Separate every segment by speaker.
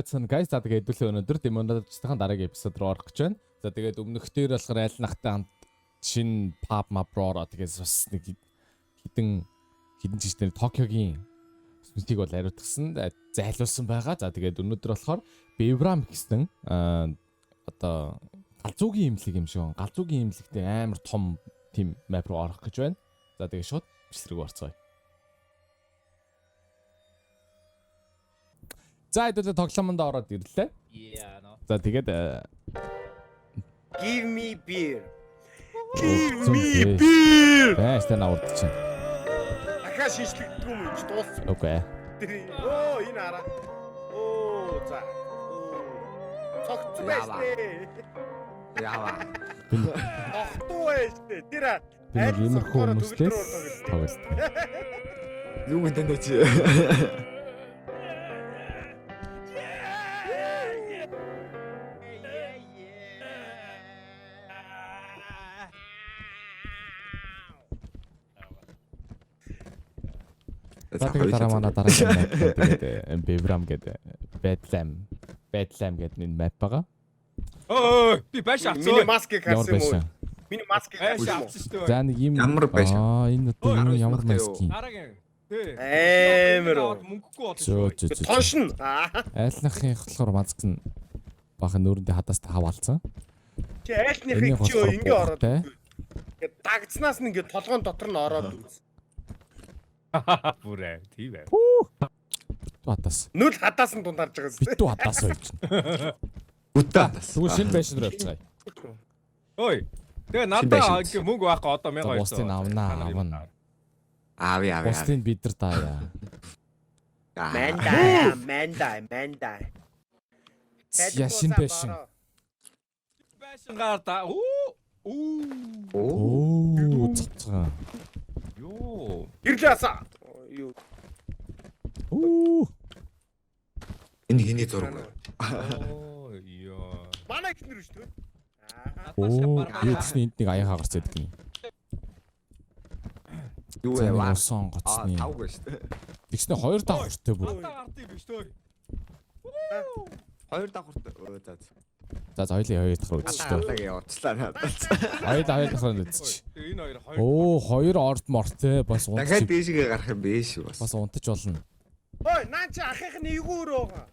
Speaker 1: Сайн байцгаана guys. За тэгээд хэдүүлээ өнөөдөр Demonage-ийн дараагийн эпизод руу орох гэж байна. За тэгээд өмнөх дээр болохоор айл нахтай хамт шинэ pub map руу ороо. Тэгээд бас нэг хідэн хідэн жижигтэр Токиогийн сүнсийг бол ариутгсан, зайлуулсан байгаа. За тэгээд өнөөдөр болохоор Bevram гэсэн одоо галзуугийн имлэг юм шиг байна. Галзуугийн имлэгтэй амар том тийм map руу орох гэж байна. За тэгээд шууд бичлэг рүү орцгоё. За хэдүүлээ тоглоомонд ороод ирлээ.
Speaker 2: Yeah, no.
Speaker 1: За тэгээд
Speaker 3: Give me beer.
Speaker 1: Give me beer. Байж та навард чинь.
Speaker 3: Дахиад шинжлэгддэг юм чи дууссан.
Speaker 1: Окей.
Speaker 3: Оо энэ араа. Оо за. Оо. Цогцсон байж тээ.
Speaker 4: Яава.
Speaker 3: Тогтуу байж тээ. Тэр
Speaker 1: Би нэг иймэрхүү хүмүүстэй тоглолт.
Speaker 4: Юу гэдэг нь чи?
Speaker 1: За тэгээд дараа манай дараагийн map тэгээд Bevram гэдэг Bedlam Bedlam гэдэг энэ map байгаа.
Speaker 2: Өө, би байш авцсан.
Speaker 3: Миний маскыг
Speaker 1: Ямар
Speaker 3: харсан юм уу?
Speaker 1: байсан?
Speaker 3: Миний маскыг
Speaker 2: Байш
Speaker 3: харсан юм уу?
Speaker 2: авцсан шүү дээ.
Speaker 1: За нэг ийм
Speaker 4: Ямар байсан?
Speaker 1: Аа энэ одоо
Speaker 4: Ой,
Speaker 1: юм ямар
Speaker 4: 19
Speaker 1: маск юм?
Speaker 2: Дараагийн. Тий.
Speaker 3: Амар уу.
Speaker 2: Мөнгөгүй болно
Speaker 1: Зөө
Speaker 2: шүү.
Speaker 1: зөө зөө.
Speaker 3: Тоншин. Аа.
Speaker 1: Айлнахын болохоор маск нь бахан нүүрэндээ хадаастай хаваалцсан.
Speaker 3: Чи айлныхыг
Speaker 1: Энийх
Speaker 3: чи
Speaker 1: болохоор
Speaker 3: ингээ ороод
Speaker 1: буухтай.
Speaker 3: ингээ дагдснаас нь ингээ толгоон дотор нь ороод үз.
Speaker 2: Бүр аа, тийм ээ.
Speaker 1: Битүү хадаас.
Speaker 3: Нүл хадаас нь дунд харж байгаа зү.
Speaker 1: Битүү хадаас байж байна.
Speaker 4: Үтэ.
Speaker 1: Тэгвэл шинэ байшин руу явцгаая.
Speaker 2: Ой. Тэгээ
Speaker 4: Шин
Speaker 2: надаа
Speaker 4: байшин.
Speaker 2: ингээ мөнгө байхгүй одоо
Speaker 1: За
Speaker 2: 1200.
Speaker 1: бусдыг авнаа авна.
Speaker 4: Ави ави.
Speaker 1: Бусдыг бид нар таая.
Speaker 3: Манда, манда, манда.
Speaker 1: Я шинэ байшин.
Speaker 2: Байшин гар да. Үү. Үү.
Speaker 4: Оо.
Speaker 1: Оо цацгаа.
Speaker 2: Йоо.
Speaker 3: Ирлээ аса. Юу.
Speaker 1: Оо.
Speaker 4: Энэ хиний зураг вэ?
Speaker 2: Оо, ёо.
Speaker 3: Манай ихнэр шүү дээ. Аа.
Speaker 1: Оо, юу гэсэн энд нэг аян хагарц байдаг юм.
Speaker 4: Юу
Speaker 1: За
Speaker 4: вэ?
Speaker 1: нэг
Speaker 4: Аа,
Speaker 1: усан онгоцны.
Speaker 4: тавгүй шүү дээ.
Speaker 1: Тэгснэ хоёр давхартай бүр.
Speaker 2: Надаа гардыг биш төө.
Speaker 4: Хоёр давхарт. Өө за.
Speaker 1: За за хоёлын хоёр дахь руу үзчих төө.
Speaker 4: Алаг явуулчлаа надад.
Speaker 1: Хоёул хоёр дахь руу үзчих.
Speaker 2: Тэгээ энэ хоёр хоёр.
Speaker 1: Оо, хоёр орд мортой бас
Speaker 4: Дахиад
Speaker 1: унтаж
Speaker 4: дээшгээ гарах юм биш үү бас.
Speaker 1: бас унтаж болно.
Speaker 3: Ой, наа чи ахынх нь эйгүү өрөө байгаа.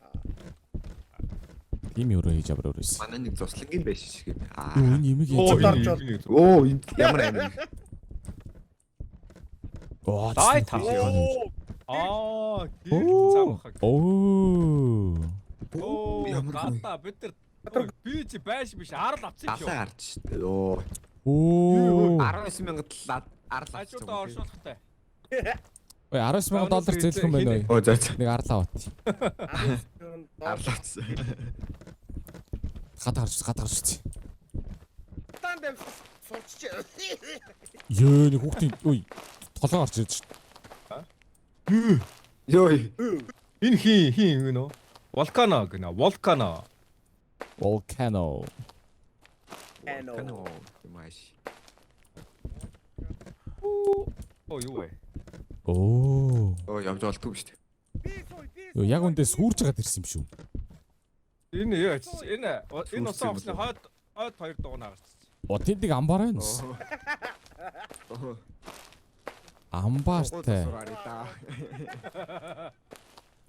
Speaker 1: Тийм өрөө хийж аваар өрөөс.
Speaker 4: Манай нэг зуслангийн байж шиг юм. Аа.
Speaker 1: Юу энэ ямиг
Speaker 2: Оо,
Speaker 1: яаж
Speaker 3: энэ-
Speaker 2: энэ-
Speaker 4: Оо, энэ ямар амир.
Speaker 1: Оо.
Speaker 2: Дай та.
Speaker 3: Оо.
Speaker 2: Аа, гэр цамхаг.
Speaker 1: Оо.
Speaker 2: Оо,
Speaker 4: Ямар гоё.
Speaker 2: гадаа бид нар би чи байш биш арал авсан юм
Speaker 4: Далай
Speaker 2: шүү.
Speaker 4: гарч шүү дээ. Оо.
Speaker 1: Оо.
Speaker 4: 19000 талаад арал авчихсан.
Speaker 2: Хажуудаа оршуулгатай.
Speaker 1: Ой 19000 доллар зээлэх юм байна уу?
Speaker 4: Оо за за.
Speaker 1: Нэг арлаа ават.
Speaker 4: Арал авчихсан.
Speaker 1: Гадаа гарч гадаа гарч.
Speaker 3: Таан дамжсан сулчжээ.
Speaker 1: Йоо нэг хүүхдийн ой толгой гарч ирж шүү.
Speaker 4: Йой.
Speaker 2: Энэ хин хин юм нөө? Волкано гэнэ, волкано.
Speaker 1: Volcano.
Speaker 4: Кано юм ааш.
Speaker 2: Оо юу вэ?
Speaker 1: Оо.
Speaker 4: Оо явж болдгоо шүү дээ.
Speaker 3: Би сууй, би
Speaker 1: Йоо яг үндэ сүрж байгаад ирсэн юм шүү.
Speaker 2: Энэ юу ачиж энэ энэ усан онгоцны хойд хойд хоёр дугуй гарч.
Speaker 1: О тэнд нэг амбар байна ус.
Speaker 4: Оо.
Speaker 1: Амбартай.
Speaker 4: Сураарай да.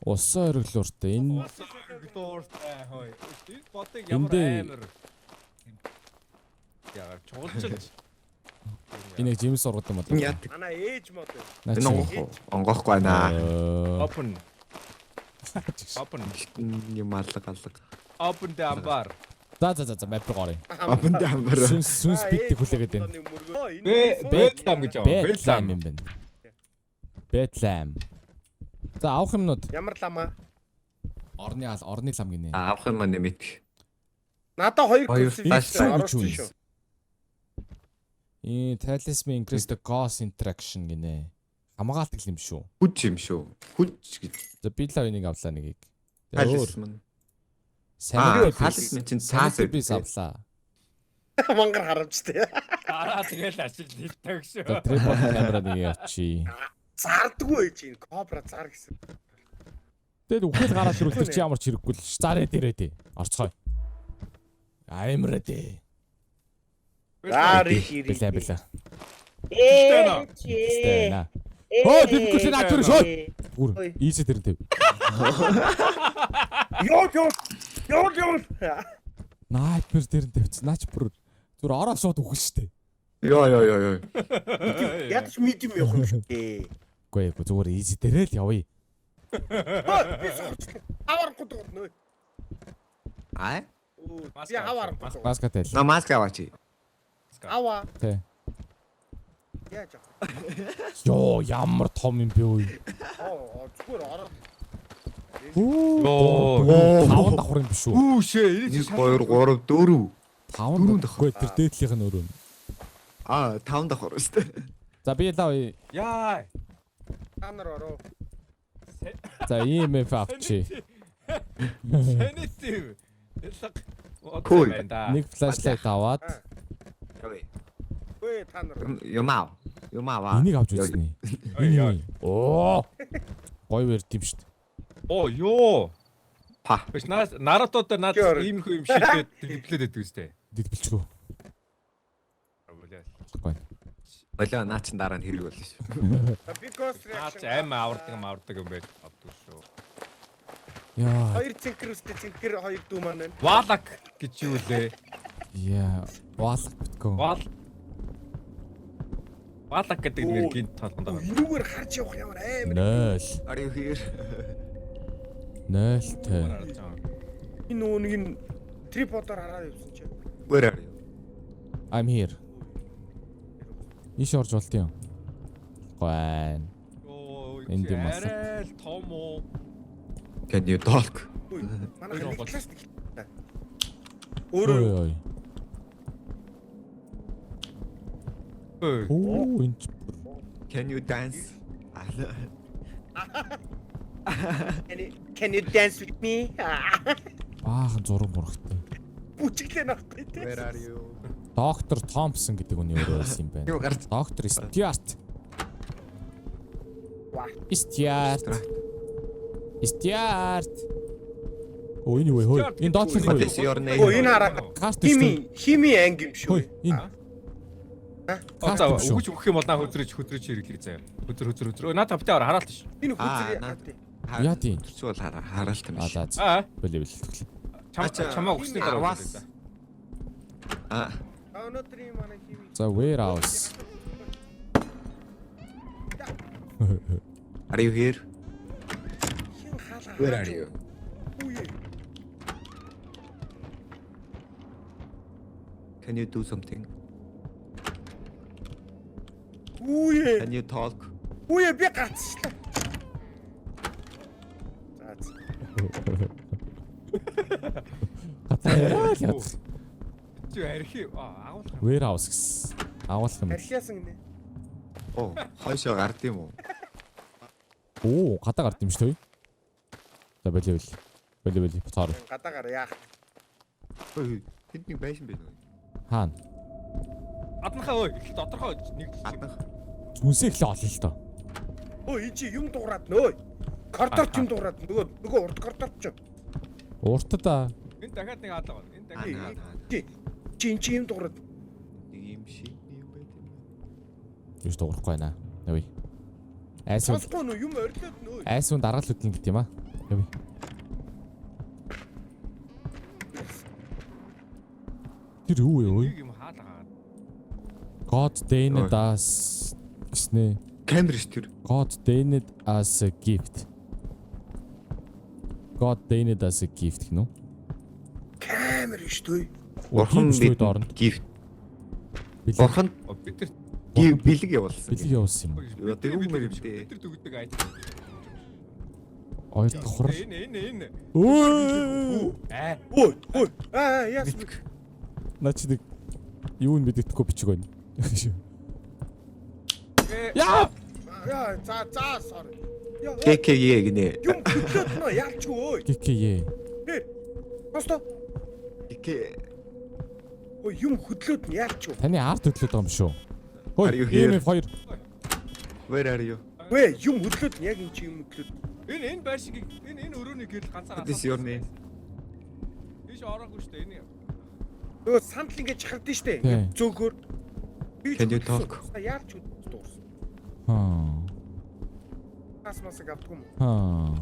Speaker 1: Усан ориглууртай. Энэ
Speaker 2: Усан ориглууртай хой. Энэ бодыг ямар
Speaker 1: Эндээ-
Speaker 2: амар. Ягаар чуулчилж.
Speaker 1: энэ яг жимс ургад юм
Speaker 4: Энэ
Speaker 1: болоо.
Speaker 4: яадаг.
Speaker 3: Манай ээж мод.
Speaker 1: Наа
Speaker 4: Энэ
Speaker 1: чи-
Speaker 4: онгоох уу? Онгоохгүй байна.
Speaker 2: Open open
Speaker 4: Юм алга алга.
Speaker 2: open the ambar.
Speaker 1: За за за за map руу оръё.
Speaker 4: Апен дамбар.
Speaker 1: Сүнс сүнс битийг хүлээгээд байна.
Speaker 2: Бэ Бэдлам гэж яваа.
Speaker 1: Бэдлам юм байна. Бэдлам. За авах юмнууд
Speaker 3: Ямар лама?
Speaker 1: орны ал орны лам гинэ.
Speaker 4: Авах юм аа нэмэт.
Speaker 3: Надаа хоёр
Speaker 4: Хоёр
Speaker 3: курс
Speaker 4: таашсан
Speaker 3: оруулсан
Speaker 1: гэж
Speaker 3: шүү.
Speaker 1: Ийм talisman increase the ghost interaction гинэ. Хамгаалдаг юм шүү.
Speaker 4: Хүч юм шүү. Хүч гэж.
Speaker 1: За би л энийг авлаа нэгийг. Тэгээ өөр
Speaker 4: Талисман.
Speaker 1: Sanity
Speaker 4: Талисман чинь цаас
Speaker 1: Sanity piece авлаа.
Speaker 3: Мангар харамчтай.
Speaker 2: Дараа тэгэл ашиглалтай
Speaker 1: За
Speaker 2: шүү.
Speaker 1: tripod камера нэг явчих.
Speaker 3: Зардггүй ээж энэ кобра зар гэсэн.
Speaker 1: Тэгэл үхэл гараад ирвэл тэр чи ямар ч хэрэггүй л ш. За рээ дээрээ дээ. Орцгоё. I'm ready.
Speaker 3: За ready.
Speaker 1: Билээ билээ.
Speaker 3: Ээ.
Speaker 1: Стена. Хөө тэвгүй чи наад түр шөө. Бүр easy тэр нь тэв.
Speaker 3: Йоо ёо. Йоо ёо.
Speaker 1: Nightmare тэр нь тавьчихсан. Наач бүр зүр ороо шууд үхэл штэ.
Speaker 4: Йоо ёо ёо ёо.
Speaker 3: Ядч medium явах юм шүү дээ.
Speaker 1: Үгүй ээ зүгээр easy дээрээ л явъя.
Speaker 3: Хөө би сорчлаа. Хавар гот нөө.
Speaker 4: Аа?
Speaker 3: Би хавар гот.
Speaker 1: Маска тайл.
Speaker 4: На маск аваач.
Speaker 3: Аваа.
Speaker 1: Тэ.
Speaker 3: Яаж авах?
Speaker 1: Йоо ямар том юм бэ ой.
Speaker 3: Оо зүгээр ороо.
Speaker 1: Йоо. Таван давхар юм биш үү?
Speaker 2: Үү шээ энэ
Speaker 4: 1 2 3 4.
Speaker 1: Таван
Speaker 4: Дөрөв давхар.
Speaker 1: Үгүй тэр дээдлийнх нь өөрөө.
Speaker 4: Аа, 5 давхар шүү дээ.
Speaker 1: За би л авъя.
Speaker 2: Яа.
Speaker 3: Та нар ороо.
Speaker 1: За EMF авчи.
Speaker 2: Sanity. Элэг.
Speaker 4: Cool.
Speaker 1: Нэг flashlight аваад
Speaker 3: Өө та нар.
Speaker 4: Юмаа. Юмаа.
Speaker 1: энийг авч үзнэ. Энэ юу? Оо. Гоё верд юм шүү дээ.
Speaker 2: Оо ёо.
Speaker 4: Па.
Speaker 2: Биш Наруто дээр наад иймэрхүү юм шийдээд дэлбэлээд байдаг үстэй.
Speaker 1: Дэлбэлчихв. Болохгүй.
Speaker 4: Болоо наа чин дараа нь хэрэг болно шүү.
Speaker 3: Because
Speaker 2: Наад
Speaker 3: reaction.
Speaker 2: аим авардаг авардаг юм байж авдаг шүү.
Speaker 1: Яа.
Speaker 3: Хоёр цэнхэр үстэй цэнхэр хоёр дүү маань байна.
Speaker 2: Валак гэж юу лээ?
Speaker 1: Яа. Ваалах биткөө.
Speaker 2: Вал Валак гэдэг нэр гинт толгонд байгаа.
Speaker 3: Энүүгээр харж явах ямар амар.
Speaker 1: 0
Speaker 4: Are you here?
Speaker 1: 0 тэй.
Speaker 3: Энэ нөгөө нэг нь триподоор хараад явсан чи.
Speaker 4: Where are you?
Speaker 1: I'm here. Ийш орж болт юм. Гойн.
Speaker 2: Йоо,
Speaker 1: Энд юм алга.
Speaker 2: арай л том уу?
Speaker 4: Can you talk?
Speaker 3: Үй, манай
Speaker 2: Ой,
Speaker 3: нэг талаас нэг.
Speaker 1: Ой
Speaker 3: Өөрөө
Speaker 1: ой.
Speaker 2: Ой.
Speaker 1: Оо энэ ч бүр
Speaker 4: Can you dance?
Speaker 3: can you dance with me?
Speaker 1: баахан зураг мурагтай.
Speaker 3: Бүжиглээ нахгүй тий.
Speaker 4: Where are you?
Speaker 1: Доктор Томпсон гэдэг хүний өөрөө байсан юм байна.
Speaker 4: Юу гарч
Speaker 1: Доктор Стюарт.
Speaker 3: Ва.
Speaker 1: Стюарт. Стюарт. Ой энэ юу вэ? Хөөе. Энэ доотлох
Speaker 4: What
Speaker 1: юу?
Speaker 4: is your name?
Speaker 3: Өө энэ хараа
Speaker 1: Карт шүү.
Speaker 3: хими хими анги юм шүү.
Speaker 1: Хөөе энэ.
Speaker 2: Оо за
Speaker 1: Карт юм шүү.
Speaker 2: өгч өгөх юм бол наа хөзрөж хөзрөж хэрэглээ заяа. Хөзөр хөзөр хөзөр. Өө наад тавтай аваа хараалт ш.
Speaker 3: Энэ
Speaker 4: Аа,
Speaker 3: хүзрээ
Speaker 4: наад.
Speaker 1: Яа тийм.
Speaker 4: Төрчүү бол хараалт юм
Speaker 1: А
Speaker 4: биш.
Speaker 1: за за.
Speaker 2: Аа
Speaker 1: Бэлээ бэлээ. Тэглээ.
Speaker 2: чам чамаа өгсний дараа
Speaker 4: Араас.
Speaker 2: үзлээ.
Speaker 4: Аа,
Speaker 3: Өнөөдрийн манай хими.
Speaker 1: За warehouse.
Speaker 4: are you here?
Speaker 3: Хин хаалга.
Speaker 4: Where are you?
Speaker 3: Үе.
Speaker 4: Can you do something?
Speaker 3: Үе.
Speaker 4: Can you talk?
Speaker 3: Үе би гацчлаа. За за.
Speaker 1: Гацаа яриа л.
Speaker 2: Чи архив аа агуулах юм.
Speaker 1: Warehouse гэсэн. Агуулах юм.
Speaker 3: Архиасан гинэ.
Speaker 4: Оо, хойшоо гард юм уу?
Speaker 1: Оо, гадаа гард юм шүү дээ. За бэлээ бэлээ. Бэлээ бэлээ. Буцаар.
Speaker 3: Гадаагаар яах.
Speaker 4: Хөөе, тэнд нэг байшин байна уу?
Speaker 1: Хаана?
Speaker 2: Гаднахаа ой эхлээд тодорхой нэг
Speaker 4: Гаднах.
Speaker 1: Зүнсээ эхлээ олно л доо.
Speaker 3: Өө энэ чи юм дуурайд нөө. Коридор ч юм дуурайд нөгөө нөгөө урд коридор ч.
Speaker 1: Уртад аа.
Speaker 2: Энэ дахиад нэг хаалга байна. Энэ дахиад
Speaker 4: Аа, наа.
Speaker 3: Чи чи энэ чи юм дуурайд.
Speaker 4: Нэг юм шиг юм байт юм.
Speaker 1: Юус дуурахгүй байна. Явъя. Айсун
Speaker 3: Сонсохгүй нөө юм орилоод нөө.
Speaker 1: айсун дараал хөдлөн гэдэг юм аа. Явъя. Тэр юу вэ ой?
Speaker 2: нэг юм хаалга хагаад.
Speaker 1: God deigned us гэснэ.
Speaker 4: Камер ш тэр.
Speaker 1: God deigned us a gift. God deigned us a gift гэнэ үү?
Speaker 3: Камер шүү дээ.
Speaker 4: Бурхан
Speaker 1: бид
Speaker 4: бид
Speaker 1: оронд
Speaker 4: gift.
Speaker 1: бэлэг
Speaker 4: Бурхан
Speaker 2: Оо, Бид нар
Speaker 4: бэлэг явуулсан.
Speaker 1: бэлэг явуулсан юм.
Speaker 4: Юу, тэр үг мэр юм дээ.
Speaker 2: Бид нар дүгдэг айд.
Speaker 1: Хоёр давхар.
Speaker 2: Энэ энэ энэ.
Speaker 1: Өө!
Speaker 2: Аа
Speaker 3: Өө өө. Аа яасан.
Speaker 1: Наа чи нэг юу н мэддэхгүй бичиг байна. Яа!
Speaker 3: Яа за за sorry. Яа
Speaker 4: ККЕ гинэ.
Speaker 3: юм хөдлөөд нөө яалчгүй өө.
Speaker 1: ГКЕ.
Speaker 3: Тэр. Просто
Speaker 4: КК
Speaker 3: өө юм хөдлөөд нь яалчгүй.
Speaker 1: Таны арт хөдлөөд байгаа юм шүү.
Speaker 4: Are you
Speaker 1: Хөөе,
Speaker 4: here?
Speaker 1: EMF 2.
Speaker 4: Where are you?
Speaker 3: Вэ юм хөдлөөд нь яг энэ чи юм хөдлөөд.
Speaker 2: Энэ байшингийг энэ өрөөний гэрэл ганцаар
Speaker 4: What is your name?
Speaker 2: Тийш ороогүй шүү дээ. Энэ
Speaker 3: Нөгөө сандал ингэж чахардсан штэ.
Speaker 1: Тий.
Speaker 3: Зөөгөр. Би ч
Speaker 4: Can you
Speaker 3: хөдөлсөн.
Speaker 4: talk?
Speaker 3: Яалч хөдөлсөн дуурсан.
Speaker 1: Аа.
Speaker 3: Тас масаг авдгүй юм уу?
Speaker 1: Аа.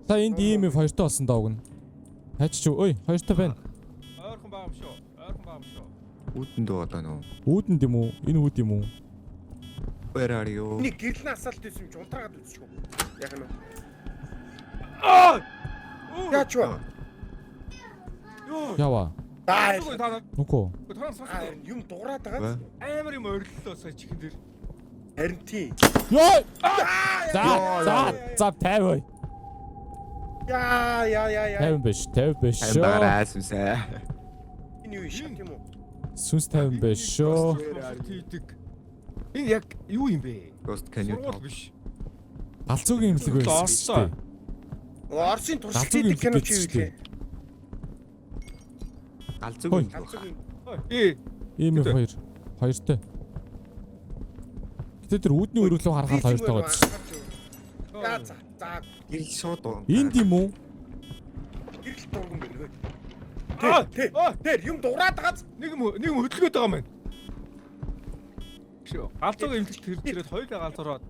Speaker 1: За энд EMF хоёртой болсон доо өгнө. Хайч чи ой хоёртой байна.
Speaker 2: ойрхон байгаа юм шүү. Ойрхон байгаа юм шүү.
Speaker 4: Үүдэнд одоо нөө.
Speaker 1: Үүдэнд юм уу? Энэ үүд юм уу?
Speaker 4: Where are you?
Speaker 3: Миний гэрэл нь асаалт байсан юм чи унтраагаад үзчих үү? Яг нь.
Speaker 2: Аа!
Speaker 3: Яач вэ?
Speaker 2: Йоо.
Speaker 1: Ява.
Speaker 3: Аа
Speaker 2: Та
Speaker 1: Нүгөө.
Speaker 2: та сонсох
Speaker 3: юм дуурайд байгаа.
Speaker 2: амар юм ориллоо сая чихэн дээр.
Speaker 3: Харин тийм.
Speaker 1: Йой! За за за 50.
Speaker 3: Яа яа яа яа.
Speaker 1: 50 биш, 50 биш
Speaker 4: Ам
Speaker 1: шүү.
Speaker 4: багаараа сүнсээ.
Speaker 3: Энэ юу шат юм уу?
Speaker 1: Сүнс 50 биш шүү.
Speaker 2: Тийдэг. Энэ яг юу юм бэ?
Speaker 4: Ghost can you
Speaker 2: Сургууль
Speaker 4: talk?
Speaker 2: биш.
Speaker 1: Галзуугийн имлэг байсан шүү дээ.
Speaker 3: Орсын туршилт
Speaker 1: Галзуугийн
Speaker 3: хийдэг кино
Speaker 1: имлэг
Speaker 3: чи юу
Speaker 1: гэсэн шүү
Speaker 3: лээ?
Speaker 4: Галзууг
Speaker 1: Хой.
Speaker 4: юм.
Speaker 3: Галзуугийн
Speaker 2: Ээ.
Speaker 1: EMF 2. Хоёртой. Гэтэ тэр үүдний өрөөлөө харахаар хоёртой байгаа шүү.
Speaker 3: Яа за за
Speaker 4: Гэрэл шууд уу.
Speaker 1: Энд юм уу?
Speaker 3: гэрэл дурган байна.
Speaker 2: Аа!
Speaker 3: Тэ тэр юм дуурайд байгаа.
Speaker 2: Нэг юм нэг юм хөдөлгөөд байгаа юм байна. Шүү. Галзуугийн имлэг тэр тэрээд хоёулаа галзуураад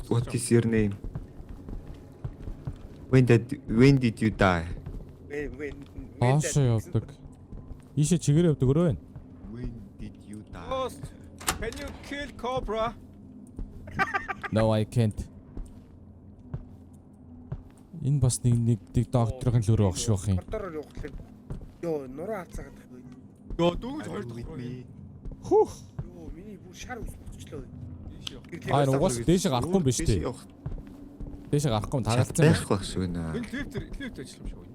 Speaker 4: What is your name? When did you die?
Speaker 3: Вэ вэ.
Speaker 1: Хоошоо явдаг. Ийшээ чигээр явдаг өрөө байна.
Speaker 4: When did you die?
Speaker 2: Ghost. Can you kill cobra?
Speaker 1: No I can't. Энэ бас нэг нэг нэг докторын л өрөө багш байх юм.
Speaker 3: Коридороор явах лээ. Йоо нуруу хацаагаад байх.
Speaker 2: Йоо дөнгөж хоёр дахь руу.
Speaker 1: Хүүх.
Speaker 3: Йоо миний бүр шар ус болчихлоо.
Speaker 2: Ийш явах.
Speaker 1: Аа угаас дээшээ гарахгүй юм биш үү? Дээшээ гарахгүй юм тагалцсан байх.
Speaker 4: Байхгүй шүү нэ.
Speaker 2: Энэ лифт ажиллах юм шиг байна.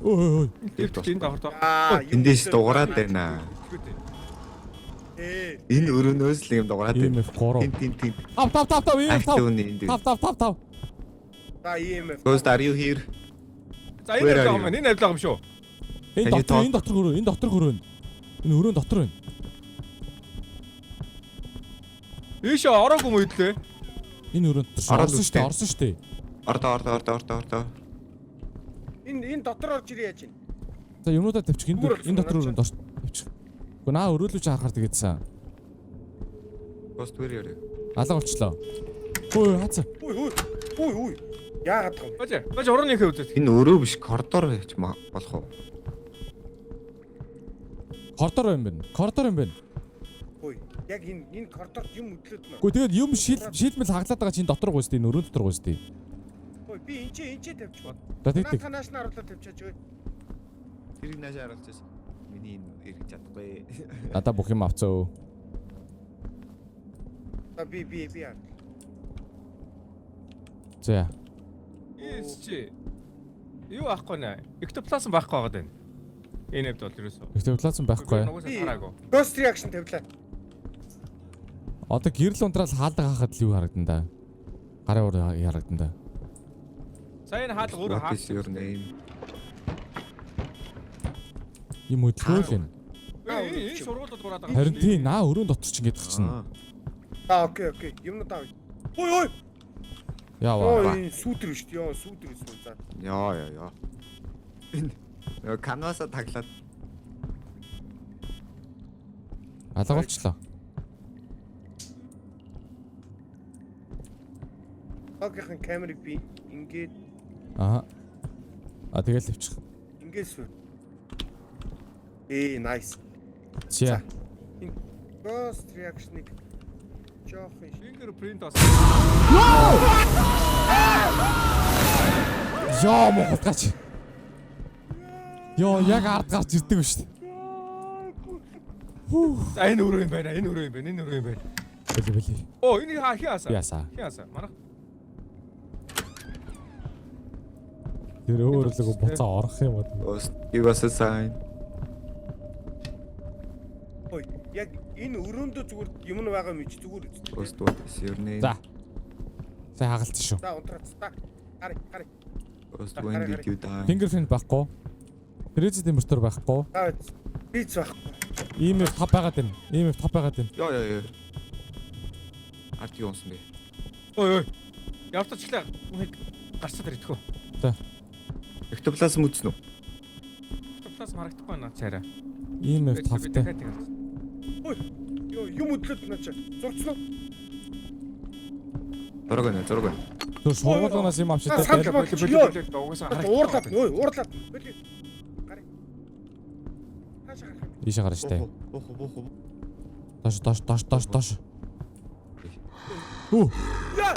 Speaker 1: Ой ой ой.
Speaker 2: Лифт энэ давхар доо.
Speaker 3: Аа
Speaker 4: Эндээс дуурайд байна.
Speaker 3: Ээ
Speaker 4: Энэ өрөөнөөс л юм дуурайд байна.
Speaker 1: EMF 3.
Speaker 4: Тин тин тин.
Speaker 1: 5 5 5 5 EMF 5.
Speaker 4: Актив энд.
Speaker 1: 5 5 5 5.
Speaker 3: За EMF.
Speaker 4: Ghost are you here?
Speaker 2: За энэ
Speaker 4: Where are
Speaker 2: авлага юм байна. Энэ авлага юм шүү.
Speaker 1: Энэ
Speaker 4: Can you
Speaker 1: дотор
Speaker 4: talk?
Speaker 1: энэ дотор өрөө, энэ дотор өрөө. Энэ өрөөнд дотор байна.
Speaker 2: Ийшээ ороогүй юм өдлөө.
Speaker 1: Энэ өрөөнд дотор шүү.
Speaker 4: Ороод
Speaker 1: Орсон шүү дээ,
Speaker 4: үстэй.
Speaker 1: орсон шүү дээ.
Speaker 4: Ордоо ордоо ордоо ордоо ордоо.
Speaker 3: Энэ дотор орж ирээ яаж юм?
Speaker 1: За юмнуудаа тавьчих. Энэ
Speaker 3: Зүгээр болсон
Speaker 1: энэ дотор
Speaker 3: наа
Speaker 1: өрөөнд орч тавьчих. Гэхдээ наа өрөөлөж харахаар тэгээдсэн.
Speaker 4: Ghost where are you?
Speaker 1: Алга болчлоо. Ой хаацаа.
Speaker 3: Үй үй. Үй үй. Яагаад тав?
Speaker 2: Баж баж урууныхээ үзээд.
Speaker 4: Энэ өрөө биш коридор байж болох уу?
Speaker 1: Коридор юм байна. Коридор юм байна.
Speaker 3: Үй. Яг энэ коридорт юм өдлөөд маа.
Speaker 1: Гэхдээ тэгээд юм шил шилмэл хаглаад байгаа чинь дотор гүйс дээ, энэ өрөөнд дотор гүйс дээ.
Speaker 3: Үй би энэ ч тавьчих.
Speaker 1: За тэг тэг.
Speaker 3: Наа нааш нь оруулаад тавьчаач ой.
Speaker 4: Тэрийг наашаа харуулчихсан. Миний энэ эргэж чадахгүй.
Speaker 1: Надаа бүх юм авцаа.
Speaker 3: За би яа.
Speaker 1: За.
Speaker 2: Ийс чи. Юу авахгүй нэ? Эктоплазм байхгүй байгаад байна. Энэ хэвд бол ерөөсөө.
Speaker 1: Эктоплазм байхгүй.
Speaker 2: Нугасаа тараагүй.
Speaker 3: Ghost reaction тавилаа.
Speaker 1: Одоо гэрэл унтраал хаалга хахад л юу харагдан да. Гарын уур харагдан да.
Speaker 2: За энэ хаалга өөрөө
Speaker 4: What is
Speaker 2: хаа.
Speaker 4: your name?
Speaker 1: Юм хөдөлгөөн л энэ.
Speaker 2: Энэ сургуулиуд гураад байгаа.
Speaker 1: Харин тий наа өрөөнд дотор ч ингэж чинь.
Speaker 4: Аа.
Speaker 3: Аа окей окей. Юмнууд авъя. Ой ой.
Speaker 1: Яава.
Speaker 3: Ой сүүдэр шүү дээ. Йоо сүүдэр гэсэн за.
Speaker 4: Яа яа яа. Энэ нөгөө канвасаа таглаад
Speaker 1: Алга болчлоо.
Speaker 3: Логийнхан камерыг би ингээд
Speaker 1: Аа. А тэгэл тавьчих.
Speaker 3: ингээд сүү. Ээ nice.
Speaker 1: За.
Speaker 3: Энэ ghost reaction-ыг жоохон
Speaker 2: Fingerprint бас.
Speaker 1: Йоо мохотгач. Йоо яг ард гарч ирдэг шүү дээ.
Speaker 2: За энэ өрөө юм байна. Энэ өрөө юм байна. Энэ өрөө юм байна.
Speaker 1: Били били.
Speaker 2: Оо энийг хаа хин хасаа.
Speaker 1: Ясаа.
Speaker 2: Хин хасаа. Манайх
Speaker 1: Тэр өөр л буцаа орох юм аа.
Speaker 4: Ghost give us a sign.
Speaker 3: Ой яг энэ өрөөндөө зүгээр юм нь байгаа юм чи зүгээр үст.
Speaker 4: Ghost what is your name?
Speaker 1: За. Сайн хагалцсан шүү.
Speaker 3: За унтраац та. Гари гари.
Speaker 4: Ghost when did you die?
Speaker 1: Fingerprint байхгүй. Crazy temperature байхгүй.
Speaker 3: За бийц байхгүй.
Speaker 1: EMF 5 байгаад байна. EMF 5 байгаад байна.
Speaker 4: Яа яа яа. Ард юу унсан бэ?
Speaker 2: Ой ой. Явтаж эхлээ. Гарчаад ирэхгүй.
Speaker 1: За.
Speaker 4: Эктоплазм үзнэ үү?
Speaker 2: Эктоплазм харагдахгүй байна цаараа.
Speaker 1: EMF 5-тай.
Speaker 2: Дахиад тэгэл.
Speaker 3: Ой. Йоо, юм өдлөд наа чи. Зурцсан уу?
Speaker 4: Зураг байна, зураг байна.
Speaker 1: Түр сургуулиунаас юм авчиад
Speaker 3: Сандал
Speaker 1: байл.
Speaker 3: бол-
Speaker 2: Угаасаа харагдахгүй.
Speaker 3: Уурлаад ой, уурлаад. Били. Гарыг. Хаашаа гарах юм?
Speaker 1: Ийшээ гарна штэ.
Speaker 4: Бохо, бохо.
Speaker 1: Доош доош доош доош доош. Үу.
Speaker 3: Яа!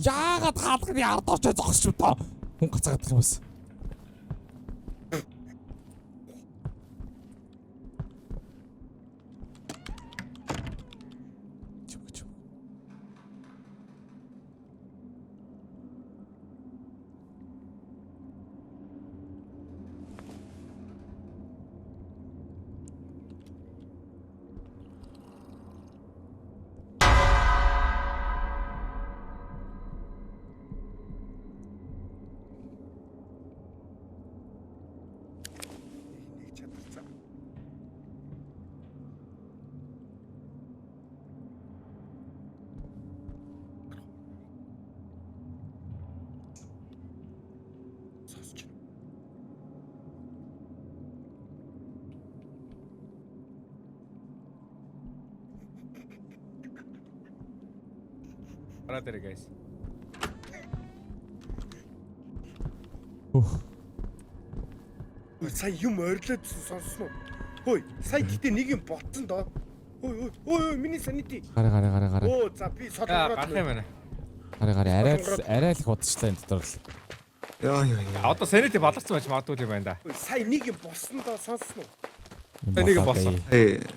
Speaker 1: Яагаад хаалганы ард очиж зогсчих вэ? Хүн гацгаадах юм бас. Чүг чүг.
Speaker 3: Нэг чадварцаа. Сонсч.
Speaker 2: Гараад ирээ guys.
Speaker 1: Үх.
Speaker 3: Ой, сая юм орилоодсэн сонссон уу? Хөөе, сая гэтээ нэг юм ботсон доо. Ой, ой, ой, ой, миний санити.
Speaker 1: Гараа гараа гараа гараа.
Speaker 3: Оо, за би
Speaker 2: За гарах
Speaker 3: солонгороод.
Speaker 2: юм байна.
Speaker 1: Гараа гараа арай л арай л их удажлаа энэ дотор л.
Speaker 4: Яа яа яа.
Speaker 2: Одоо sanity баларсан байж магадгүй юм байна да.
Speaker 3: Ой, сая нэг юм болсон доо сонссон уу?
Speaker 1: Юм
Speaker 2: Нэг юм
Speaker 1: болоо
Speaker 2: болсон.
Speaker 1: дээ.
Speaker 4: Э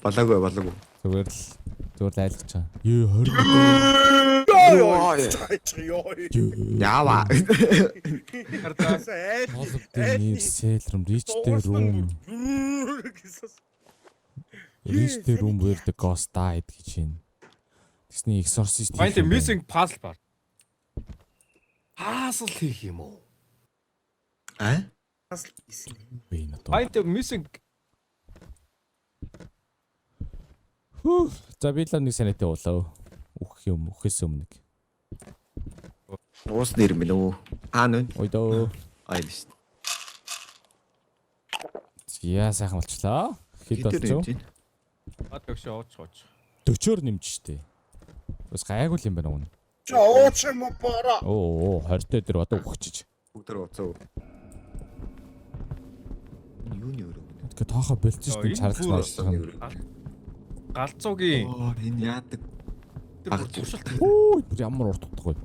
Speaker 4: балаагүй балаагүй.
Speaker 1: Зүгээр л зүгээр л айлгаж байгаа. Ее 20.
Speaker 3: Йоо, ёо.
Speaker 4: Яава.
Speaker 2: Хардаа.
Speaker 3: Сая айл.
Speaker 1: All of the near cell room reach the room.
Speaker 3: Гэсэн.
Speaker 1: Reach the room where the ghost died гэж байна. Тэгсний exorcist
Speaker 2: Find the
Speaker 1: хийх юм байна.
Speaker 2: missing puzzle bar. Puzzle хийх юм уу?
Speaker 4: А?
Speaker 3: Бас хийсэн.
Speaker 1: Би энэ одоо.
Speaker 2: Find the missing
Speaker 1: Хүү. За би л нэг санаатай уулаа. Үхэх юм, үхээс өмнө нэг.
Speaker 4: Уус нэр мэн үү? Аа нүн.
Speaker 1: Ой дөө.
Speaker 4: Ай биш.
Speaker 1: Яа сайхан болчлаа. Хэд болчих вэ?
Speaker 2: Одоо өгшөө ууч ууч.
Speaker 1: 40-оор нэмж штэ. Бас гайгүй л юм байна уун.
Speaker 3: Чи ууч юм уу бороо?
Speaker 1: Оо 20 дээр тэр одоо үхчихэж.
Speaker 4: Бүгд уцаа. Энэ юуны өрөө гэнэ?
Speaker 1: Тэгэхээр тоохо болчих
Speaker 2: Йоо,
Speaker 1: штэ
Speaker 2: энэ
Speaker 1: чарлж
Speaker 2: бүр
Speaker 1: марчлах юм.
Speaker 2: Галзуугийн
Speaker 4: Аа энэ яадаг?
Speaker 2: тэр бүр туршилт.
Speaker 1: Хүү бүр ямар урт утга вэ?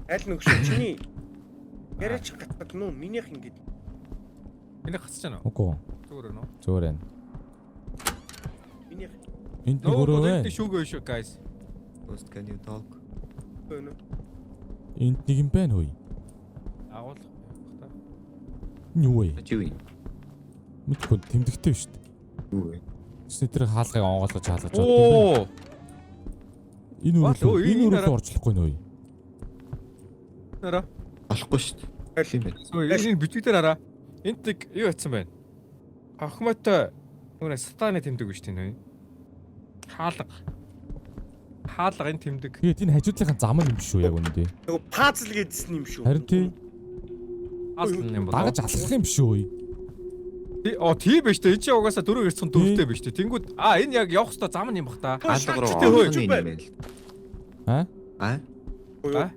Speaker 3: Аль нөгшөө чиний яриач гатгад нүү минийх ингэж
Speaker 2: Энийг хасаж байна уу?
Speaker 1: Үгүй.
Speaker 2: Зүгээр үү?
Speaker 1: Зүгээр байна.
Speaker 3: минийх
Speaker 1: Энд нэг өрөө
Speaker 2: Нөө
Speaker 1: байна.
Speaker 2: шүүгөө шүү guys.
Speaker 4: Ghost can you talk?
Speaker 3: байна.
Speaker 1: Энд нэг юм байна хөөе.
Speaker 2: Агуулах та.
Speaker 1: Энэ юу вэ?
Speaker 4: Чи юу юм?
Speaker 1: Мэдгүй тэмдэгтэй шүү дээ.
Speaker 4: Юу вэ?
Speaker 1: Тэсний тэр хаалгыг онгойлгож хаалгаж байна.
Speaker 2: Оо.
Speaker 1: Энэ
Speaker 2: What?
Speaker 1: өрөө
Speaker 2: Өө,
Speaker 1: энэ
Speaker 2: энэ
Speaker 1: өрөө
Speaker 2: арай-
Speaker 1: орчлохгүй нөө.
Speaker 2: Нэрэ.
Speaker 4: Болохгүй шүү дээ.
Speaker 3: Аль
Speaker 4: юм бэ?
Speaker 2: Энэ бичиг дээр хараа. Энд нэг юу ятсан байна? Хохмотой нөгөө сатаны тэмдэг биш тийм үү? Хаалга. Хаалга энэ тэмдэг.
Speaker 1: Тэгээд энэ хажуудлынхаа зам нь юм шүү яг үнэндээ.
Speaker 3: Нөгөө пазл гэдсэн юм шүү.
Speaker 1: Харин тий
Speaker 2: Хаалга юм болоо.
Speaker 1: дагаж алхах юм шүү.
Speaker 2: Оо тийм биш үү? Энэ чинь угаасаа дөрөв эрсхэн дөрөвтэй биш үү? Тэнгүүд а энэ яг явах хэвээр зам нь юм бах та.
Speaker 4: Хаалга руу
Speaker 2: Тэ, хөөе.
Speaker 4: орсон юм байна л.
Speaker 1: Аа?
Speaker 4: А?
Speaker 2: А?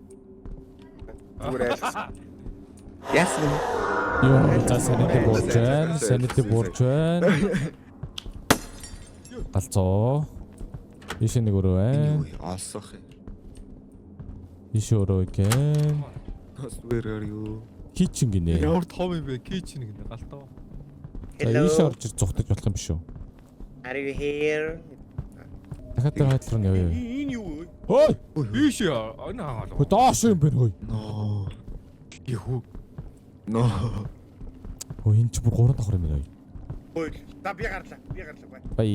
Speaker 3: Зүгээр айлгсан.
Speaker 4: Яасан юм?
Speaker 1: Йоо, за санити буурч байна. Санити буурч байна. Галзуу. Ийшээ нэг өрөө
Speaker 4: Энэ
Speaker 1: байна.
Speaker 4: юу вэ? Олсох юм.
Speaker 1: Ийшээ өрөө гэн.
Speaker 4: Ghost where are you?
Speaker 1: Кичен гинэ.
Speaker 2: Ямар том юм бэ? Кичен гинэ галтаа.
Speaker 1: За ийшээ орж ир зүхтаж болох юм биш үү?
Speaker 3: Are you here?
Speaker 1: Дахиад тэр хойдол руу явъя.
Speaker 3: Энэ юу вэ?
Speaker 1: Ой!
Speaker 2: Ийш энэ хагаал.
Speaker 1: Хөө доош юм байна хөөе.
Speaker 4: No.
Speaker 2: Яхүү.
Speaker 4: No.
Speaker 1: Хөө энэ ч бүр гурван давхар юм байна хөөе.
Speaker 3: Ой, за би гарлаа. Би гарлаа. Бай.
Speaker 1: Бай.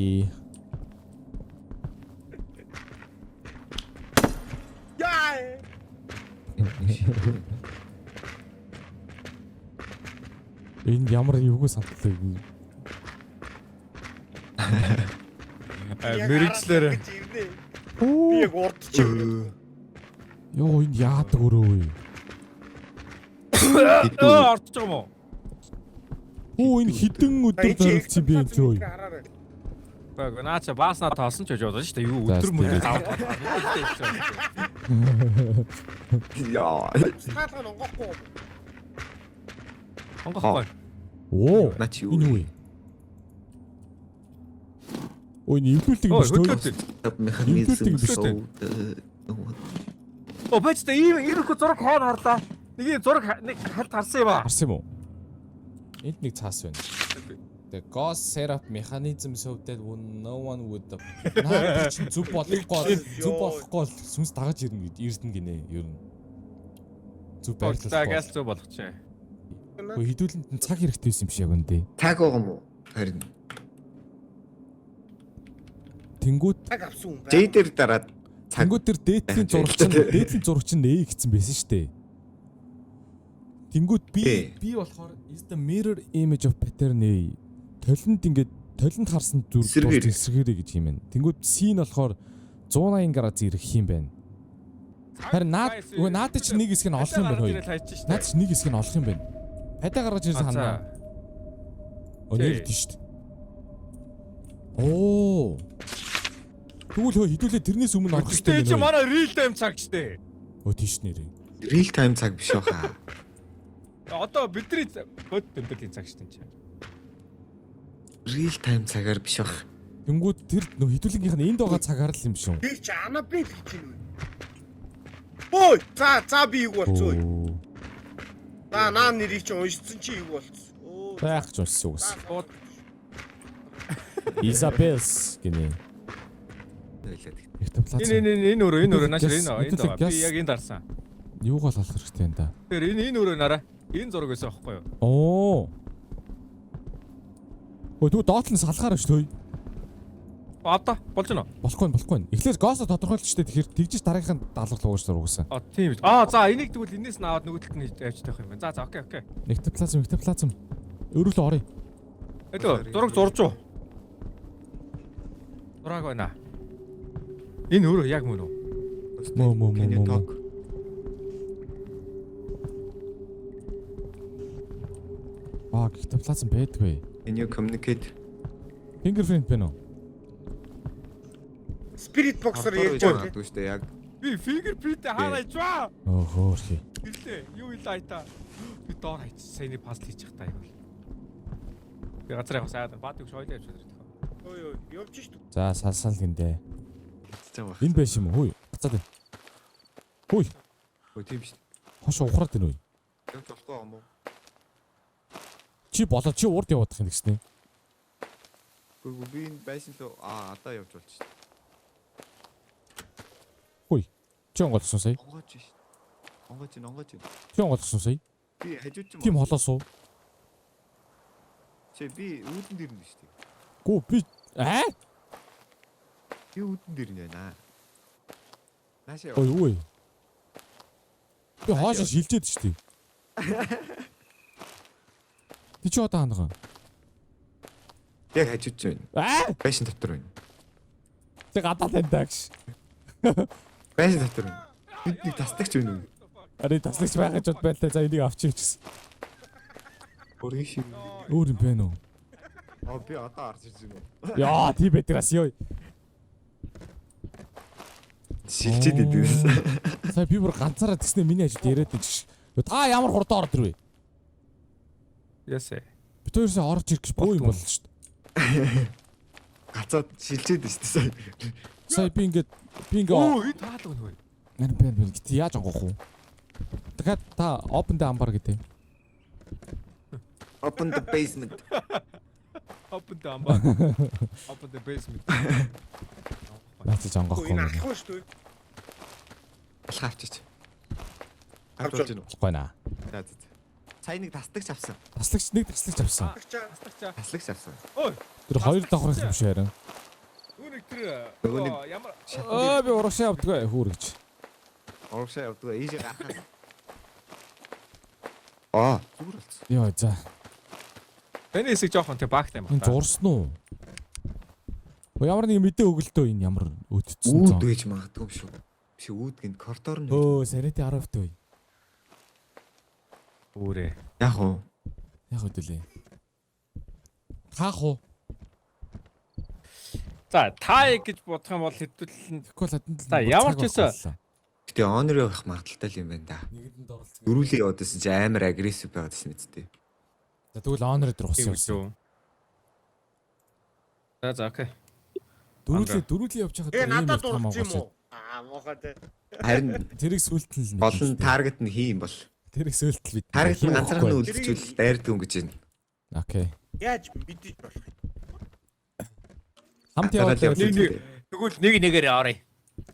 Speaker 3: Яа!
Speaker 1: Энд ямар эвгүй сантлаа.
Speaker 2: Мэрэгчлэр.
Speaker 3: Би яг урд чи ирнэ.
Speaker 1: Йоо, энэ яадаг өрөө вэ?
Speaker 2: Өө, орчих юм уу?
Speaker 1: Оо, энэ хідэн өдөр зориулсан би энэ зөө.
Speaker 3: Хараарай.
Speaker 2: Баг наач бааснаа тоосон ч гэж бодсон шүү дээ. Юу
Speaker 1: За,
Speaker 2: өдөр мөдөр
Speaker 1: тэгээд.
Speaker 2: даваад.
Speaker 4: Яа.
Speaker 3: Таалга нь онгоохгүй юм.
Speaker 2: Онгохгүй.
Speaker 1: Оо.
Speaker 4: Наа чи юу?
Speaker 1: Энэ юу вэ? Ой, энэ эвлүүлдэг юм
Speaker 2: Ой,
Speaker 1: биш үү?
Speaker 2: хөдлөлт.
Speaker 4: Механизм
Speaker 1: Эвлүүлдэг биш
Speaker 2: үү? Оо, бач та ийм иймэрхүү зураг хаана харлаа? Нэг ийм зураг нэг хальт харсан юм аа.
Speaker 1: Харсан юм уу? Энд нэг цаас байна. The ghost set up mechanism so that no one would наад чинь зүв болохгүй, зүв болохгүй бол сүнс дагаж ирнэ гэж ирдэн гинэ ер нь. Зүв
Speaker 2: За,
Speaker 1: байрлал.
Speaker 2: газ зөв болгочихъя.
Speaker 1: Өө, хэдүүлэнд нь цаг хэрэгтэй байсан юм шиг яг үндэ.
Speaker 4: Цаг байгаа юм уу? Харин.
Speaker 1: Тэнгүүт
Speaker 3: Цаг авсан хүн
Speaker 4: J
Speaker 3: байна.
Speaker 4: дээр дараад цаг
Speaker 1: тэнгүүт тэр дээдлийн зураг чинь дээдлийн зураг чинь A гэсэн байсан шүү дээ. Тэнгүүт би
Speaker 4: Тий.
Speaker 1: би болохоор is the mirror image of pattern A. Толинд ингээд толинд харсан зүр
Speaker 4: Эсэргээр.
Speaker 1: эсрэгээрээ гэж юм байна. Тэнгүүт C нь болохоор 180 градус ирэх юм байна. Харин наад үгүй наадад чинь нэг хэсэг нь олох юм байна хөөе. Наад чинь нэг хэсэг нь олох юм байна. Падаа гаргаж ирсэн ханаа. Өнөр тийм шүү дээ. Оо. Тэгвэл хөө хэдүүлээ тэрнээс өмнө орох хэрэгтэй
Speaker 2: Гэтэ чи
Speaker 1: юм байна.
Speaker 2: манай real time цаг штэ.
Speaker 1: Өө тийш нэрээ.
Speaker 4: Real time цаг биш баха.
Speaker 2: Одоо бидний бод өндөлийн цаг штэ чи.
Speaker 4: Real time цагаар биш бах.
Speaker 1: Тэнгүүд тэр нөө хэдүүлэнгийнх нь энд байгаа цагаар л юм шүү.
Speaker 3: Би чи Анабел гэж юм. Ой, за за би юу болцсон ой.
Speaker 1: Оо.
Speaker 3: За наа нэрийг чи уншсан чи юу болцсон. Өө.
Speaker 1: Байх ч уншсан үгс.
Speaker 2: Бод
Speaker 1: Изабелс гинэ.
Speaker 4: Ойлаад.
Speaker 1: Эктоплазм.
Speaker 2: энэ энэ энэ энэ өрөө энэ өрөө нааш энэ энд байгаа. Би
Speaker 1: Газ-
Speaker 2: яг энд харсан.
Speaker 1: Юугаа л олох хэрэгтэй юм да.
Speaker 2: Тэр энэ энэ өрөө нараа. Энэ зураг байсан аахгүй юу?
Speaker 1: Оо. Өө тэгвэл доотлон салгаар биш төө.
Speaker 2: Одоо болж гэнэ.
Speaker 1: Болохгүй нь болохгүй нь. Эхлээд госо тодорхойлж штэ тэгэхээр тэгжиж дараагийнх нь даалгавар луугаш угсаа.
Speaker 2: А тийм үү. Аа за энийг тэгвэл энэс нь аваад нөгөө талд нь явж тавих юм байна. За за окей окей.
Speaker 1: Эктоплазм эктоплазм. Өрөөлөө оръё.
Speaker 2: Элөө зураг зурж уу? Зураг байна. Энэ өрөө яг мөн үү?
Speaker 1: Мө, мө, мө,
Speaker 4: Can you
Speaker 1: мө, мө.
Speaker 4: talk?
Speaker 1: Аа эктоплазм байдгүй.
Speaker 4: Can you communicate?
Speaker 1: Fingerprint байна уу?
Speaker 3: Spirit box-оор ярьж байгаа.
Speaker 4: магадгүй шүү дээ яг.
Speaker 2: Би fingerprint хаана ичваа?
Speaker 1: Оо хөөрхий.
Speaker 2: Ирлээ. Юу илээ айта. Би доор хайч. Саяны пазл хийж явах та юм бол. Би газар явах саад баад өгш ойлоо явж байгаа.
Speaker 3: Ой ой, явж штт.
Speaker 1: За салсаал гиндэ.
Speaker 4: Хэцүү байгаа.
Speaker 1: Энэ байш юм уу? Хүй. Гацаад байна. Хүй.
Speaker 4: Өө тийм шүү.
Speaker 1: Хош ухраад байна уу?
Speaker 4: Явж болохгүй юм уу?
Speaker 1: Чи болоо чи урд яваадах юм гэснэ.
Speaker 4: Үгүй би энэ байсан лөө аа одоо явж болж шүү.
Speaker 1: Хүй. Чи онгойлгосон сая.
Speaker 4: Онгооч шүү. Онгооч ин онгооч ин.
Speaker 1: Чи онгойлгосон сая.
Speaker 4: Би хажууд ч юм.
Speaker 1: Тийм холоос уу?
Speaker 4: Чи би үүдэн дээр нь шүү дээ.
Speaker 1: Гүү би аа?
Speaker 4: Би үүдэн дээр нь байна. Наашаа.
Speaker 1: Ой юу вэ? Би хоошо шилжээд шүү дээ. Би чи одоо хангаа.
Speaker 4: Яг хажууд ч байна.
Speaker 1: Аа!
Speaker 4: Байшин дотор байна.
Speaker 1: Тэг гадаа тандаа гэж.
Speaker 4: Байшин дотор байна. Бид нэг тасдагч байна уу?
Speaker 1: Ари таслагч байгаа ч бод байлаа. За энийг авчих гэсэн.
Speaker 4: Өргөн шиг.
Speaker 1: Өөр юм байна уу?
Speaker 4: Аа би одоо харж ирж байна уу?
Speaker 1: Яа, тийм байдаг ас ёо.
Speaker 4: Шилжээд идэвээс.
Speaker 1: Сая би бүр ганцаараа тэгснэ миний хажууд яриад байж ш. Та ямар хурдан орд ирвэ?
Speaker 2: Ясэ.
Speaker 1: Бид хоёрсоо орж ирэх гэж боо юм боллоо шүү дээ.
Speaker 4: Гацаад шилжээд шүү дээ.
Speaker 1: Сая би ингээд би ингээд
Speaker 2: Оо энэ таалаг нөө.
Speaker 1: Нэр бэн бэн гэт яаж онгох вэ? Дахиад та open the ambar гэдэг.
Speaker 4: Open the basement.
Speaker 2: Open the ambar. Open the basement.
Speaker 1: Наач ч онгохгүй.
Speaker 3: Энэ алахгүй шүү дээ.
Speaker 4: Алхаа авчиж.
Speaker 3: Авч
Speaker 4: Авч болж байна уу?
Speaker 1: Болохгүй наа.
Speaker 4: За за. Сая нэг тасдагч авсан.
Speaker 1: Таслагч нэг таслагч авсан.
Speaker 3: Таслагч.
Speaker 2: Таслагчаа.
Speaker 4: Таслагч авсан.
Speaker 2: Ой.
Speaker 1: Тэр хоёр давхрах юм шиг харин.
Speaker 2: Нөгөө нэг тэр
Speaker 4: Нөгөө нэг
Speaker 2: ямар
Speaker 1: Өө би урагшаа явдгаа хүүр гэж.
Speaker 4: Урагшаа явдгаа ийшээ гарахаас. Аа зүгээр болсон.
Speaker 1: Йоо за.
Speaker 2: Таны хэсэг жоохон тэг багтай юм
Speaker 1: Энэ
Speaker 2: байна.
Speaker 1: зурсан уу? Оо ямар нэг мэдээ өгөлтөө энэ ямар өтцсөн
Speaker 4: Үүд
Speaker 1: зам.
Speaker 4: байж магадгүй юм шүү. Биш үүд гин коридор нь.
Speaker 1: Өө санити 10 төө.
Speaker 2: Үүрээ.
Speaker 4: Яг уу.
Speaker 1: Яг үдэлээ. Хаах уу?
Speaker 2: За та гэж бодох юм бол хэдүүлэн
Speaker 1: Тэгэхгүй л хаданд л
Speaker 2: За, ямар ч байсан.
Speaker 4: Гэтэ онор явах магадaltaй л юм байна да.
Speaker 1: Нэгэнд оролцсон.
Speaker 4: Дөрүлээ яваад байсан чи амар агрессив байгаад байсан мэт дээ.
Speaker 1: За тэгвэл онор дээр ус
Speaker 2: юм
Speaker 1: явсан.
Speaker 2: шүү. За за окей.
Speaker 1: Дөрүлээ дөрүлээ явж байхад
Speaker 3: Э
Speaker 1: ийм
Speaker 3: надад
Speaker 1: их там
Speaker 3: дурдсан юм
Speaker 1: агуулсан.
Speaker 3: уу? Аа муухай те.
Speaker 4: Харин
Speaker 1: Тэрийг сүулт нь л
Speaker 4: гол нь таргет нь хий юм бол.
Speaker 1: Тэрийг сүулт л бид.
Speaker 4: Таргет нь ганцаархан
Speaker 1: Окей.
Speaker 4: үлдчихвэл дайрдаг юм гэж байна.
Speaker 1: Окей.
Speaker 3: Яаж мэдэж болох юм?
Speaker 1: Хамт яваад
Speaker 4: Ганцаараа л
Speaker 1: байвал
Speaker 2: Нэг нэг тэгвэл нэг нэгээр оръё.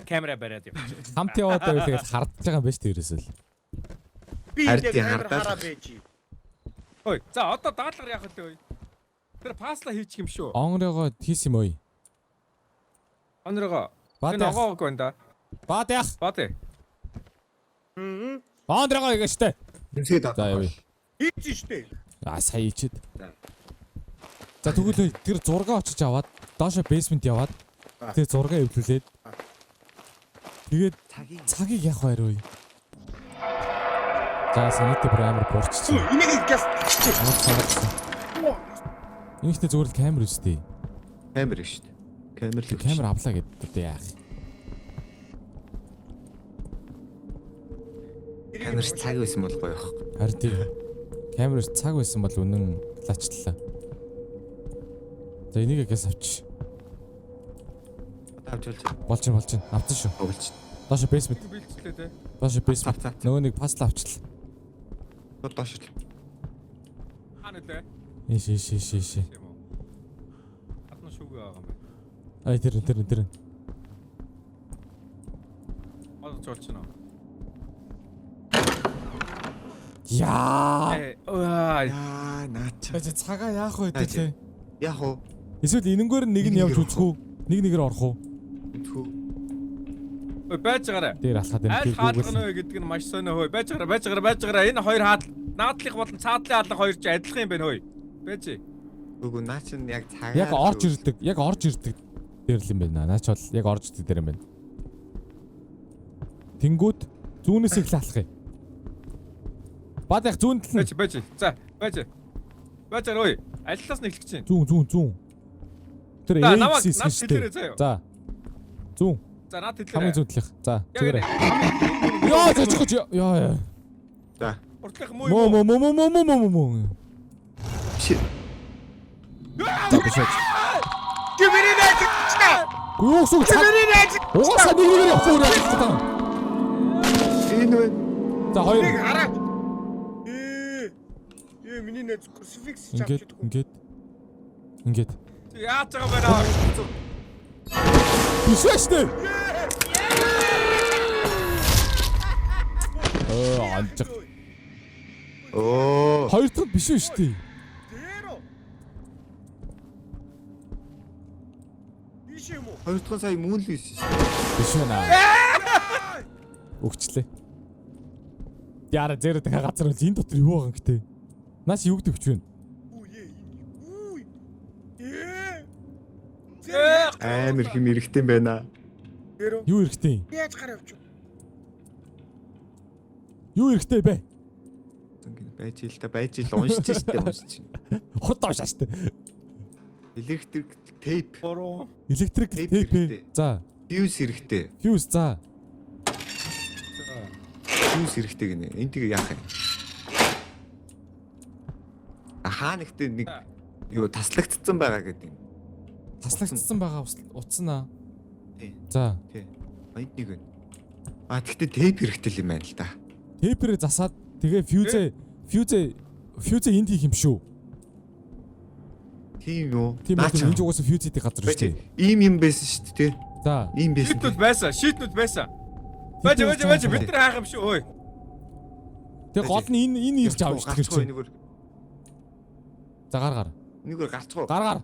Speaker 2: Камера бариад яв.
Speaker 1: хамт яваад байвал тэгэл хардж байгаа юм байна шүү дээ ерөөсөө л.
Speaker 3: Би
Speaker 4: Харин
Speaker 3: энэ
Speaker 4: тийм
Speaker 3: камер
Speaker 4: хардаад
Speaker 3: хараа
Speaker 4: л.
Speaker 3: байж.
Speaker 2: Ой, за одоо даалгавар яах вэ ой? Тэр пасла хийчих юм шүү.
Speaker 1: Онрогоо хийс юм ой.
Speaker 2: Онрогоо.
Speaker 1: Бад
Speaker 2: Энэ
Speaker 1: яах.
Speaker 2: огоог байна да.
Speaker 1: Бад яах.
Speaker 2: Бад. ээ.
Speaker 3: Хм.
Speaker 1: Онрогоо гэж штэ.
Speaker 4: Нүсгээд
Speaker 1: За явъя.
Speaker 3: Хийсэн штэ.
Speaker 1: А сая ичээд.
Speaker 4: За.
Speaker 1: За тэгвэл тэр зураг очиж аваад доошо basement яваад тэр зураг эвлүүлээд тэгээд
Speaker 4: Цагийн
Speaker 1: цагийг явах байр ой. За санити бүр амар буурччих.
Speaker 3: Хүү энийг газ
Speaker 1: Амар цагаатсан. Энийхтэй зүгээр л камер үстэй.
Speaker 4: камер шүү дээ. Камер л
Speaker 1: Камер авлаа гэдэг одоо яах.
Speaker 4: Камер цаг байсан бол гоё байхгүй.
Speaker 1: Харин тийм. Камер цаг байсан бол үнэн лаачлаа. За энийг газ авч.
Speaker 4: Одоо авч болж байна.
Speaker 1: Болж байна болж байна. Авсан шүү.
Speaker 4: Болж.
Speaker 1: Доошо basement.
Speaker 2: Бэлтгэлээ те.
Speaker 1: Доошо basement.
Speaker 4: Цав цав.
Speaker 1: Нөгөө нэг пасл авчлаа.
Speaker 4: Шууд доош л.
Speaker 2: Хаана лээ?
Speaker 1: Иш иш иш иш.
Speaker 2: Юм уу? Хатна шүүгээ байгаа юм байна.
Speaker 1: Ай тэр тэр тэр.
Speaker 2: Одоо жолч нөө.
Speaker 1: Яа.
Speaker 2: Э, ой.
Speaker 4: Яа наач.
Speaker 1: Бачи цагаа яах вэ
Speaker 4: Яаж
Speaker 1: те?
Speaker 4: Яг уу.
Speaker 1: Эсвэл энэнгээр нэг нь
Speaker 4: Нэг
Speaker 1: явж
Speaker 4: нэгээр
Speaker 1: үзэх үү? Нэг нэгээр орох уу?
Speaker 4: Тхүү.
Speaker 2: Ой, байж байгаарай.
Speaker 1: Дээр алхаад энэ
Speaker 2: Аль хаалга нөө гэдэг нь маш сонио хөөе. Байж байгаарай, байж байгаарай, байж байгаарай. Энэ хоёр хаал наадлах болон цаадлын хаалга хоёр чи адилхан юм байна хөөе. Байж.
Speaker 4: Үгүй наа чин яг цагаар
Speaker 1: Яг орж ирдэг. Яг орж ирдэг дээр л юм байна. Наач бол яг орж ирдэг дээр юм байна. Тэнгүүд зүүнээс их л алах юм. Бад яг зүүн тал нь.
Speaker 2: Байж, байж. За, байж. Байж байгаа ой. Аль талаас нь эхлэх гэж байна?
Speaker 1: Зүүн зүүн зүүн. Тэр
Speaker 2: За, намайг-
Speaker 1: AX
Speaker 2: над
Speaker 1: шүү
Speaker 2: хэлээрэй
Speaker 1: дээ.
Speaker 2: заяа.
Speaker 1: За. Зүүн.
Speaker 2: За, наад
Speaker 1: Хамгийн
Speaker 2: хэлээрэй.
Speaker 1: зүүн талынх. За,
Speaker 2: Яг
Speaker 1: зүгээрээ.
Speaker 2: энэ.
Speaker 1: Йоо, зочих гэж. Йоо ёо.
Speaker 4: За.
Speaker 2: Уртлах муу
Speaker 1: Мө
Speaker 2: юм уу?
Speaker 1: мө мө мө мө мө мө мө.
Speaker 4: Биш.
Speaker 1: За биш үү.
Speaker 3: Чи миний найз чаа.
Speaker 1: Юу гэсэн үг?
Speaker 3: Чи миний найз.
Speaker 1: Угаасаа нэг нэгээр явахгүй юу гэж байна.
Speaker 4: Энэ вэ?
Speaker 1: За хоёр.
Speaker 3: Нэг хараа. Ээ. Ээ миний найз crucifix
Speaker 1: Ингээд
Speaker 3: чавч.
Speaker 1: ингээд ингээд
Speaker 2: Чи Яаж байгаа юм байна?
Speaker 1: биш ээ штэ. Оо анжиг.
Speaker 4: Оо.
Speaker 1: Хоёр дахь биш үү штэ.
Speaker 3: Зеро. Биш юм уу?
Speaker 4: Хоёр дахь сая мөн л байсан шүү.
Speaker 1: Биш байна. Өгчлээ. Яра зэр дахиад газар үл энэ дотор юу байгаа юм гэтэ. Наач юу гэдэг вэ?
Speaker 3: Үу ээ. Үу. Ээ.
Speaker 2: Э,
Speaker 4: Амар хим эрэхтэн байна.
Speaker 3: Зеро.
Speaker 1: Юу эрэхтэй?
Speaker 3: Яаж гараа явчих?
Speaker 1: Юу эрэхтэй бэ?
Speaker 4: Ингээд байж ил та байж ил уншиж штэ уншиж.
Speaker 1: Хот уншаа штэ.
Speaker 4: Электрик тейп,
Speaker 2: Буруу.
Speaker 1: Электрик
Speaker 4: Тейп
Speaker 1: тейп.
Speaker 4: хэрэгтэй.
Speaker 1: За,
Speaker 4: фьюз хэрэгтэй.
Speaker 1: фьюз за.
Speaker 4: Фьюз хэрэгтэй гинэ. Энэ тэгээ яах юм? А хаа нэгтээ нэг юу таслагдцсан байгаа гэдэг юм.
Speaker 1: Таслагдсан байгаа утсан аа.
Speaker 4: Тий.
Speaker 1: За,
Speaker 4: Тий. А, Энд нэг байна. А тэгтээ тейп хэрэгтэй л юм байна л да.
Speaker 1: тейперээ засаад тэгээ фьюзээ фьюзээ фьюзээ энд хийх юм шүү.
Speaker 4: Тийм үү?
Speaker 1: Тийм
Speaker 4: Наа
Speaker 1: үү?
Speaker 4: чи-
Speaker 1: Энэ ч угаасаа фьюз хийдэг газар
Speaker 4: Байж
Speaker 1: шүү дээ.
Speaker 4: ийм юм байсан шүү дээ, тий.
Speaker 1: За.
Speaker 4: Ийм байсан.
Speaker 2: Шитнүүд байсан. Шитнүүд байсан. Байж байж байж бид нар хайх юм шүү ой.
Speaker 1: Тэгээ гол нь энэ энэ ирж авч тэр чинь.
Speaker 4: Энэгээр
Speaker 1: За гар гар.
Speaker 4: энэгээр гарцгаа.
Speaker 1: Гар гар.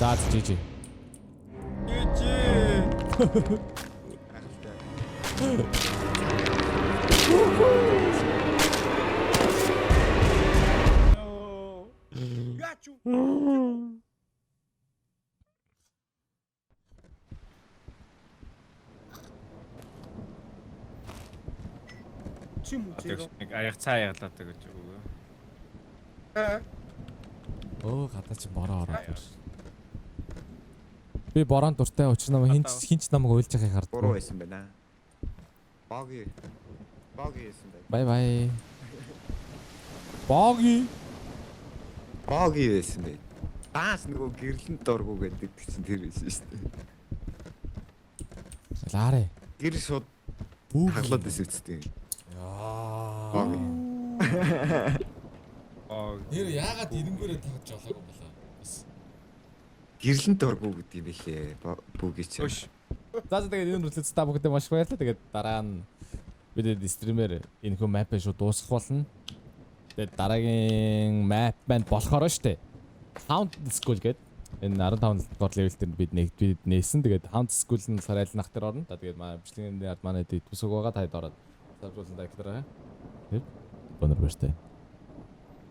Speaker 1: За жи жи.
Speaker 2: Жижи.
Speaker 3: Яаж Чи үү? Чи юм уу зэро?
Speaker 2: Нэг аяг цаа яглаадаг гэж үгүй.
Speaker 3: Аа.
Speaker 1: Өө гадаа чи бороо ороод ир. Би бороонд дуртай учир намайг хинч хинч намайг уйлж байгааг
Speaker 4: Буруу
Speaker 1: харддаг.
Speaker 4: байсан байна. Боги. Боги байсан байна.
Speaker 1: Бай бай. Боги.
Speaker 4: Боги байсан байна. Даас нөгөө гэрлэн дургу гэдэг чинь тэр байсан шүү дээ.
Speaker 1: Лаарэ.
Speaker 4: Гэр шууд
Speaker 1: Бүү.
Speaker 4: хаглаад байсан үсттэй.
Speaker 1: Яа.
Speaker 4: Боги.
Speaker 2: Аа.
Speaker 1: Нэр яагаад эрэнгүүрээ тагж болоогүй болоо. Бас.
Speaker 4: Гэрлэн дургу гэдэг юм бэлээ. Бүги чинь.
Speaker 2: Өш.
Speaker 1: За за тэгээд энэ хүртэл та бүхэндээ маш их баярлалаа. Тэгээд дараа нь бид стримээр энэ хүү map шууд дуусгах болно. Тэгээд дараагийн map маань болохоор штэ. Haunted School гэдэг энэ 15 дугаар level дээр бид нэг бид нээсэн. Тэгээд Haunted School нь болохоор аль нах дээр орно. За тэгээд манай бичлэгийн ард манай дэд бүсэг байгаа та хэд ороод subscribe like дараарай. Тэгээд өнөр баяртай.